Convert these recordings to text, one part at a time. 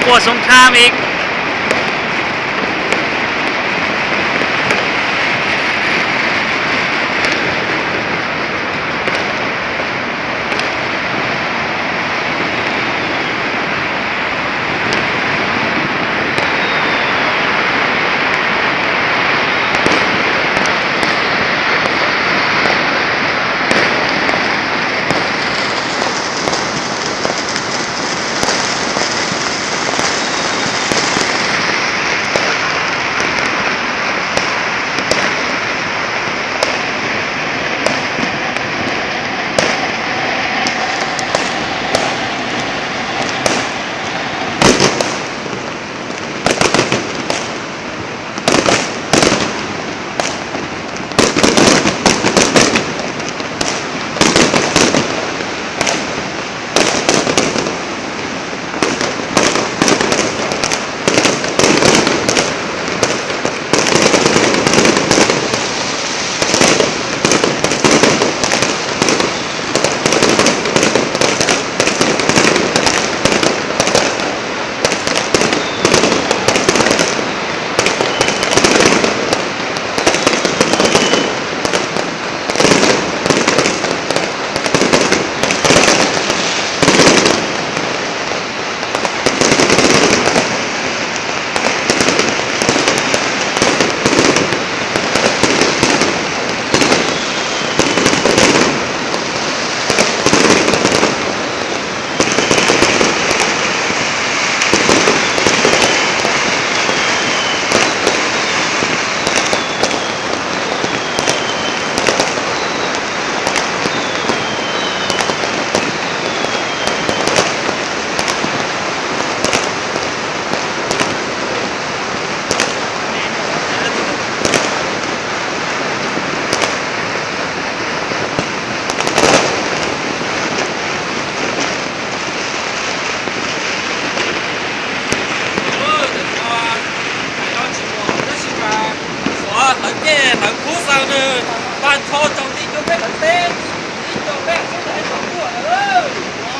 Ua soob khab ib.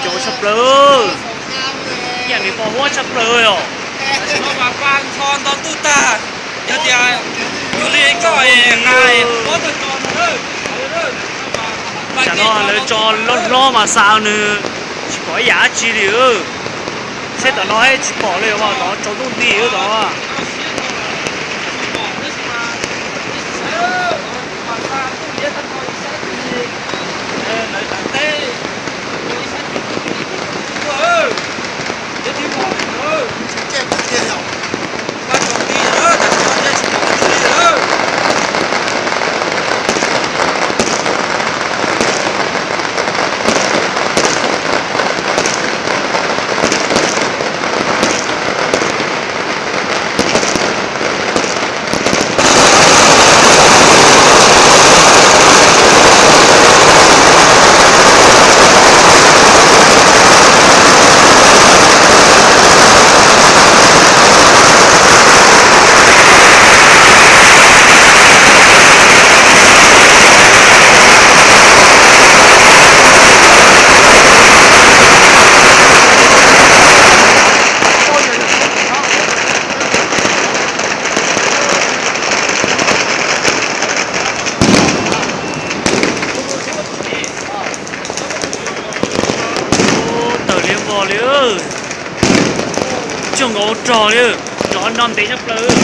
Coob tshaj plaws, ib yam nws pos huab tshaj plaws os. Tsam no lawv tso hlob hlob mas xa nws tsis pom ib yam dab tsi li. Seb tom no tsis pom li os, tom no tsaus ntuj nti tod. Tawm liab vog li, tsuag nkaus rog li, nrov no ntev tshaj plaws.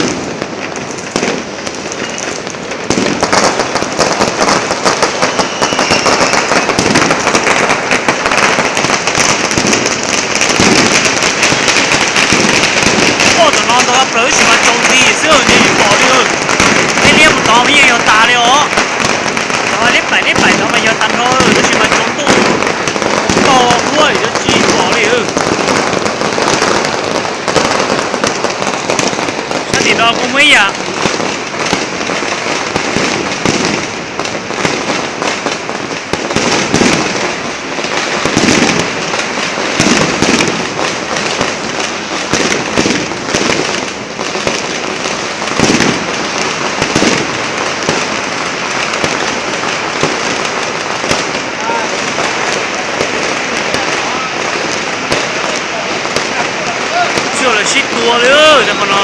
Pom tom no ntau tshaj plaws tab sis mas tsaus nti xwb ces tsis pom li. Liab liab mus tod mas yeej yog tas li os. Tod liab paim liab paim tod mas yog tas nrho tab sis mas tsaus ntuj tau huab yuav tsis pom li. Sab tim no kuj muaj ib yam. Tsuag Ua li, cov hmo no.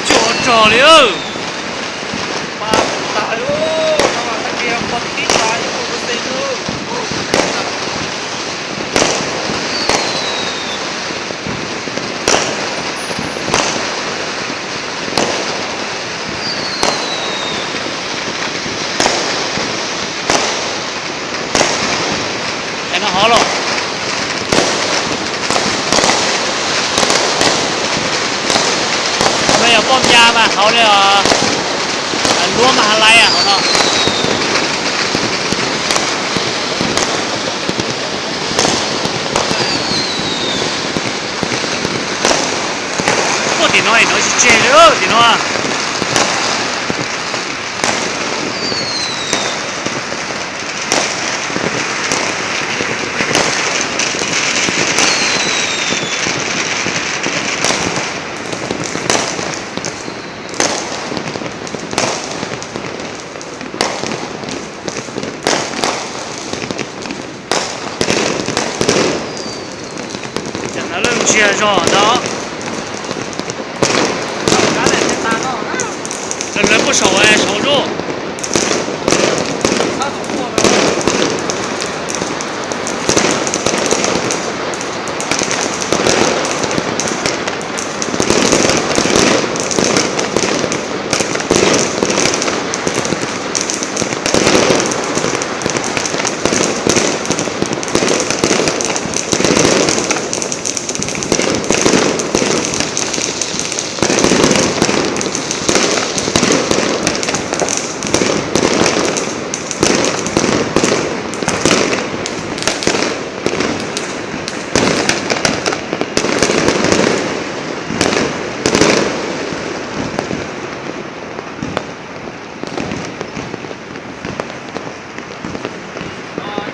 Cuaj rog li. Es no hov los? No yog poj mya mas hauv li os, luab mas ha lais hauv no. Puag tim no es no tsis tseg li tim no. Ces no lawv ntsiag zog ntawd. Lawv lawv puag saum saud zoj.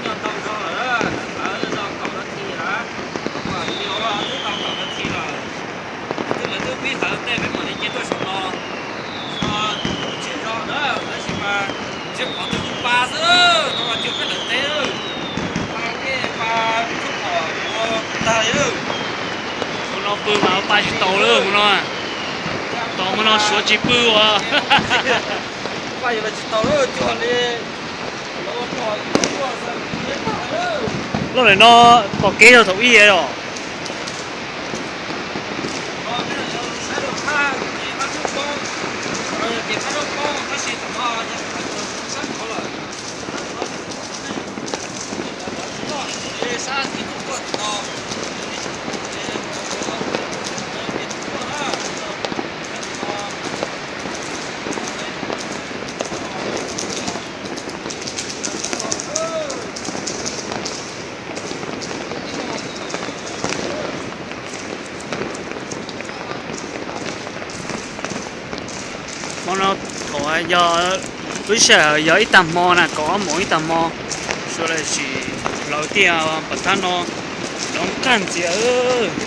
Nyob tau zog lawm, hlawv zog kaum na thi lawm, ua li ua lub tau kaum na thi lawm. Twb lawv twb pib hlawv tej peb mam li cia tuaj saum no. No tsis zog na, tab sis mas tsis pom tus tus pa xwb, no mas cua peb hlawv teb lawm. Pa kej pa tub phom ua tag li. Hmo no pw mas pa tsis taus lawm hmo no. Tos hmo no suav tsis pw ua. Pa yuav los tsis tau lawm, cuag li. Loj lawm no, pom kev yog thaum ub los. Hmo no thaum yog lub sij hawm yog ib tag hmo na, kaum ob moos ib tag hmo, sawv daws sim hlawv tiaj pas thab no, nrov nqaj ntxiag.